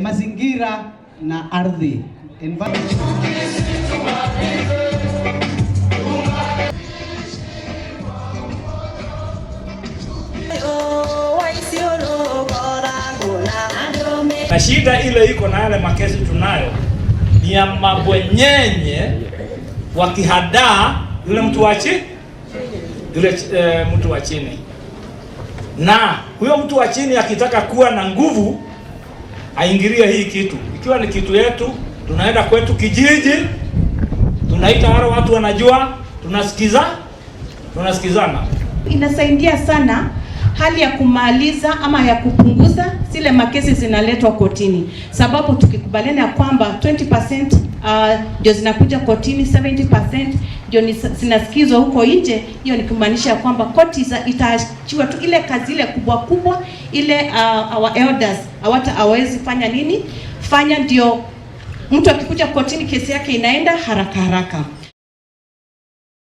Mazingira na ardhi. Na shida ile iko na yale makesi tunayo ni ya mabwenyenye wakihadaa yule mtu wa chini, yule mtu wa chini, na huyo mtu wa chini akitaka kuwa na nguvu aingilie hii kitu. Ikiwa ni kitu yetu, tunaenda kwetu kijiji, tunaita wale watu wanajua, tunasikizana. Inasaidia sana hali ya kumaliza ama ya kupunguza zile makesi zinaletwa kotini, sababu tukikubaliana ya kwamba 20% ndio zinakuja kotini, 70% ndio zinasikizwa huko nje. Hiyo ni kumaanisha kwamba koti itaachiwa tu ile kazi ile kubwa kubwa ile, our elders hawawezi fanya nini fanya, ndio mtu akikuja kotini kesi yake inaenda haraka haraka.